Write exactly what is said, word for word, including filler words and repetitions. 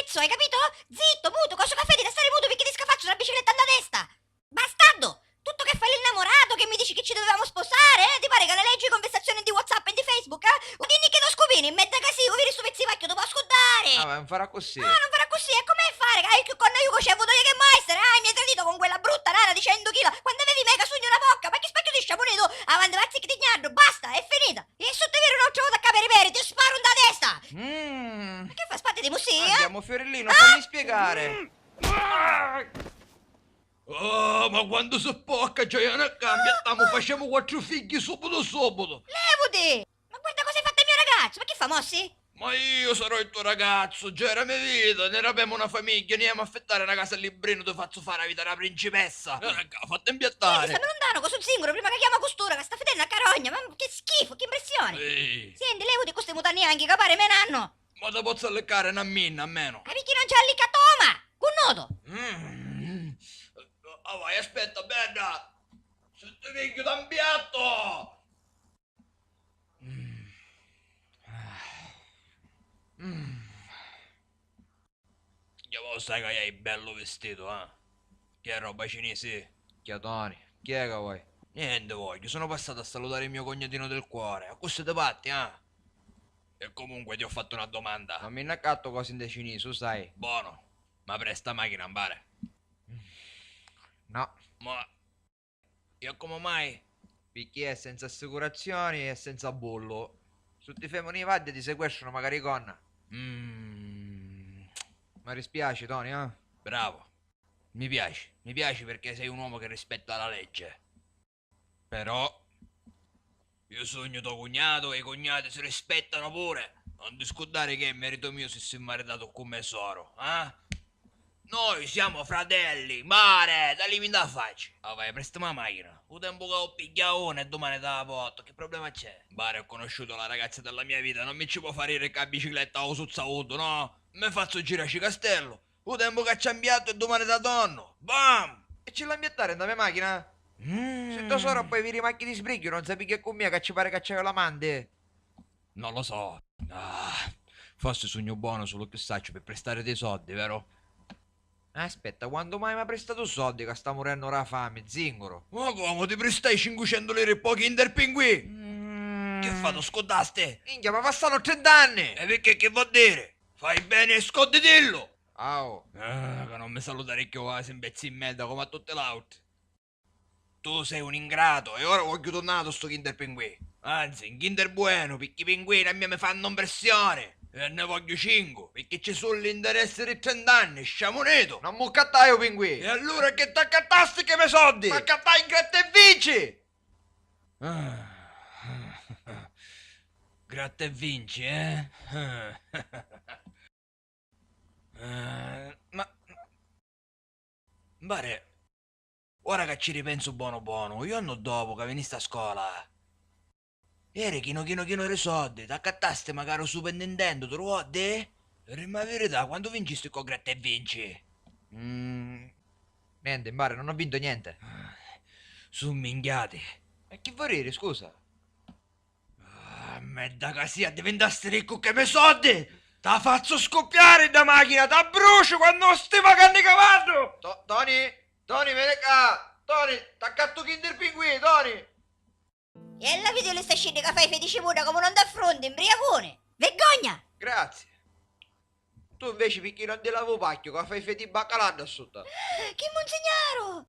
cazzo, hai capito? Zitto, muto, cosu ca fai di restari mutu picchì ti scafazzu na bicicletta nda testa! Bastardo! Tutto che fai l'innamorato, che mi dici che ci dovevamo sposare, eh? Ti pare ca la leggi i conversazioni di WhatsApp e di Facebook, eh? U dinni che tu scupini, in mezza casì, u viri stu pizzivacchio, tu può scurdare! Ah, ma non farà così. Ah, non farà così, e come fare? Hai più con noi c'è avuto io che mai essere, ah, mi hai tradito con quella brutta nana di cento chila, quando avevi mega sugno una bocca, ma chi spacchio ti sciamunito? Avanti, va zicchitignaddhu, basta, è finita! E su ti viri un'altra volta a capere peri, ti sparo nda testa! Mm. Ma che fa, sparti di musì, eh? Andiamo, Fiorellino, fammi spiegare. Oh, ma quantu si pocca, Giuliana, cambia, stamu, facemu quattru figghi subutu subutu. Levuti! Ma guarda cosa hai fatto al mio ragazzo, ma che fa, mossi? Ma io sarò il tuo ragazzo, già era me vita, ne rapemu una famiglia, ne jemu a affittare una casa a Librino, ti fazzu fare la vita da principessa. Eh, fatti impiattare. Stammi lontano con sto zingaro prima che chiama costura, che sta fedendo a carogna, ma che schifo, che impressione. Ehi. Senti, levuti queste mutande anche, che pare me nanno. Ma ti pozzu alliccare na minna almeno? Ma picchì non c'è alliccatoma? Cunnuto! Mm. Ah, vai, aspetta, bedda! Se ti pigghiu da mpiattu! Mm. Ah. Mm. Già, ma sai ca hai bellu vestito, eh? Chi è, roba cinisi? Chi è, Toni? Chi è ca vuoi? Niente voglio, sono passato a salutare il mio cognatino del cuore, accussì ti patti, eh? E comunque ti ho fatto una domanda. Non mi n'accatto cosi nde cinisi, u sai. Buono, ma presta machina, mpare. No. Ma e comu mai? Picchì è senza assicurazioni e senza bollu. Su ti femu ni vaddi ti sequestrano macari i conna. Mm. Mi dispiaci, Toni, eh? Bravo. Mi piaci, mi piaci perché sei un uomo che rispetta la legge. Però io sugnu to cugnato e i cugnati si rispettano pure. Non ti scurdari che è merito mio si si maritatu cu me soru, eh? Noi siamo fratelli, mpare, talimi nta facci. Ah, vai, prestami la machina. U tempu ca u pigghiau unu e dumani ti la portu, che problema c'è? Mpare, ho conosciuto la ragazza della mia vita, non mi ci può far iri ca bicicletta o suzzautu, no? Me fazzu girà ci castellu. U tempu ca ci ambiattu e dumani ti la donnu. Bam! E ci l'ha ambiattari nta me machina? Mm. Si to soru poi viri macchi di sbrigghiu, non sapi che cu mia ca ci pare ca c'hai l'amanti. Non lo so. Ah, forse sugnu buono sulu chi sacciu pi prestari dei soddi, vero? Aspetta, quandu mai m'ha prestatu soddi ca sta murennu ra fami, zinguru? Ma comu, ti pristai cincucentu liri ppo Kinder Pinguì? Mm. Che fatu, scuddasti? Minchia, ma passanu trenta anni! E picchì, chi vo diri? Fai beni e scodditillu! Au. Ah, ca non mi salutari cchiù, va, si mbezzi in merda comu a tutti l'auti. Tu sei un ingrato e ora vogghiu tunnatu stu Kinder Pinguì. Anzi, un Kinder Bueno, picchì i pinguini a mia mi fannu mpressioni. E ne vogghiu cincu, picchì ci su l'interessi di trent'anni, sciamunitu! Non m'u ccattai u pinguì! E allura chi t'accattasti ch'e me soddi? M'accattai in Gratta e Vinci! Ah. Gratta e Vinci, eh? Eh, ma, mpare, ora ca ci ripensu bonu bonu, u jornu dopu ca vinisti a scola, eri chinu chinu chinu ri soddi, t'accattasti macari u Super Nintendo, tu ru voddi? Dimmi a virità, quantu vincisti cco Gratta e Vinci? Mm, nenti, mpare, non ho vinto niente. Ah, su minchiati. E chi vo diri, scusa? Ah, merda ca sia, divintasti riccu cch'e me soddi! Ta fazzu scuppiari dda machina, ta bruciu quannu sti vacanni ca vannu! To-, Toni? Toni, veni ccà! Toni, t'accattu Kinder Pinguì, Toni! E allà vidi li sta sciddi ca fai feti cipudda comu non t'affrunti, mbriacuni! Vergogna! Grazie. Tu inveci picchì non ti lavi u pacchiu, ca fai feti bacalà ddà sutta? Chi munzignaru!